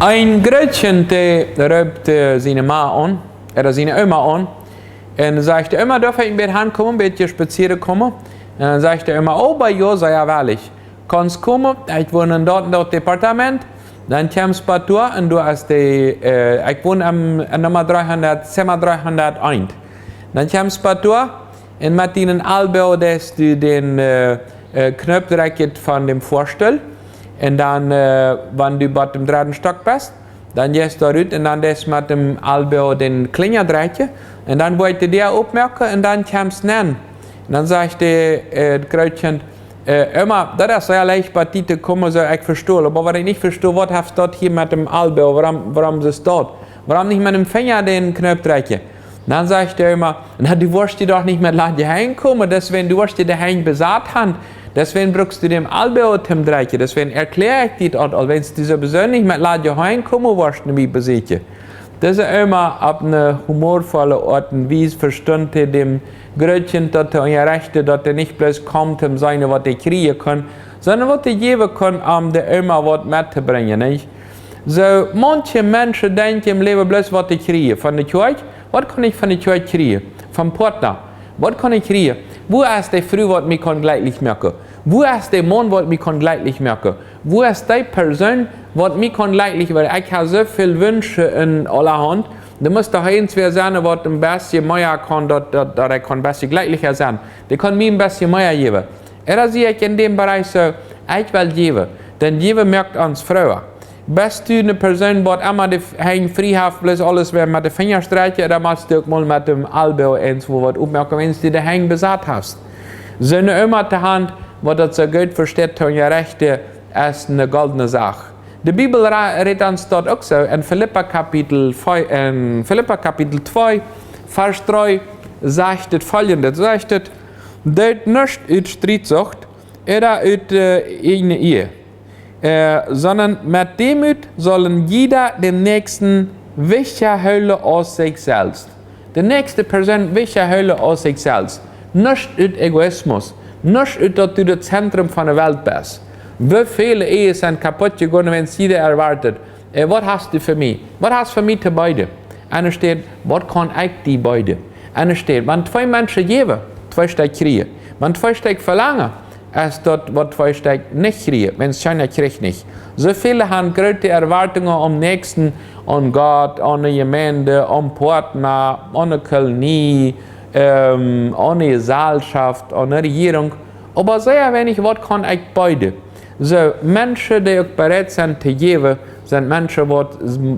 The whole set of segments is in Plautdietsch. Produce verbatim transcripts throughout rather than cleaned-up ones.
Een Grootkjint, dee roopt siene Ma aun, ooda siene Oma aun, un sajcht: "Oma, darf ekj een bät hankomen, een bät spazieren komen?" Un dan sajcht de Oma: "Oba jo, sea wellich. Kaust komen, ekj won en daut un daut Departement." Dan kjemst bat doa un doa es de, ekj won em, en Numma dreehundat, Zimma dreehundateent. Dan kjemst bat doa un met dienen Albau deist du dän Knoop drekjen von däm Foastool. Un dan, wan du bat däm dredden Stock best, dan jeist doa rut un dan deist met däm Albau dän Klinja drekjen. Un dan woat de Däa opmoaken un dan kjemst nenn. Un dan sajcht de, daut Grootkjint: "Oma, daut es sea leicht bat die to komen, soo ekj vesto, oba waut ekj nich vesto, waut haft daut hia met däm Albau, wuarom, wuarom es daut? Wuarom nich met däm Finja dän Knoop drekjen?" Dan sajcht de Oma: "Na, du woascht die doch nich met ladje Henj komen, deswäajen du woascht die de Henj besat han, deswäajen brukst du däm Albau toom drekjen, deswäajen erkjläa ekj die daut, aul wan du sowieso nich met ladje Henj komen woascht no mie besieekjen." Dise Oma, opp eene humorvolle Oat un Wies vestunt dee däm Grootkjint daut to unjarechten, daut dee nich bloos kjeem toom seenen waut dee kjrieen kunn, sonda waut dee jäwen kunn, om de Oma waut mettobrinjen, nich? Soo, maunche Menschen denkjen em Läwen bloos waut dee kjrieen. Von de Kjoakj, waut kaun ekj von de Kjoakj kjrieen? Vom Partner, waut kaun ekj kjrieen? Wua es dee Fru waut mie kaun jlekjlich moaken? Wua es dee Maun waut mie kaun jlekjlich moaken? Wua es dee Persoon waut mie kaun jlekjlich moaken? Ekj hab soo väl Wunschen un aulahaunt. Doa mott doch irjentwäa sennen waut een bät mea kaun, daut, daut, daut ekj kaun een bät jlekjlicha sennen. Dee kaun mie een bät mea jäwen. Ooda sie ekj en däm Bereich soo, ekj well jäwen. Dan jäwen moakt ons froo. Best du eene Persoon waut emma de Henj frie haft, bloos aules wäa met de Finja drekjen, dan motst du uk mol met däm Albau irjentwua waut opmoaken, wan du de Henj besat hast. Soone Oma to han, waut daut soo goot vesteit to unjarechten, es eene goldne Sach. De Bibel ra-, rät ons daut uk soo. En Filippa Kapitel twee, en Filippa Kapitel twee, Varsch dree sajcht et foljendet, sajcht et: "Doot nuscht ut Strietsucht ooda ut ieejne Ea, sonda met Deemoot saul jieda däm Näakjsten wichtja hoolen aus sikj selfst." De näakjste Persoon wichtja hoolen aus sikj selfst. Nuscht ut Egoismus, nuscht ut daut du daut Zentrum von de Welt best. Woo väle Ehen sent kaput jegonen, wan see daut erwoaten. Waut hast du fa mie? Waut hast fa mie to beeden? Enne Städ, waut kaun ekj die beeden? Enne Städ, wan twee Menschen jäwen, twee Stekj kjrieen. Wan twee Stekj velangen, es daut waut twee Stekj nich kjrieen, wan kjeena kjricht nich. Soo väle han groote Erwoatungen aum Näakjsten, aun Gott, aun de Jemeent, aum Partner, aun de Kolonie, aun de Jeselschoft, aun de Rejierunk. Oba sea weinich, waut kaun ekj beeden? Soo, Menschen, dee uk bereit sent to jäwen, sent Menschen, waut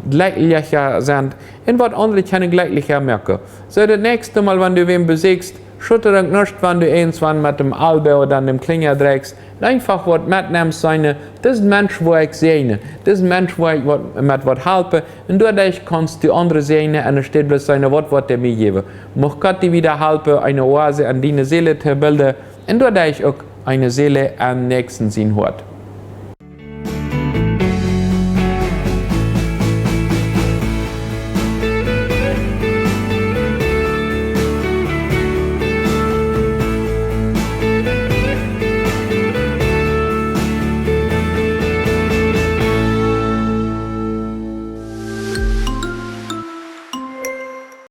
jlekjlicha sent un waut aundre kjennen jlekjlicha moaken. Soo, daut näakjste Mol, wan du wäm besieekjst, schot et uk nuscht, wan du eent wan met däm Albau ooda däm Klinja drekjst, eenfach waut metnemst, sajen: "Disen Mensch woa ekj säajnen, disen Mensch woa ekj met waut halpen." Un doaderch kaust du aundre säajnen, enne Städ bloos sajen: "Waut woat dee mie jäwen?" Mucht Gott die wieda halpen, eene Oase en diene Seel to bilden un doaderch uk eene Seel em Näakjsten sien Hoat.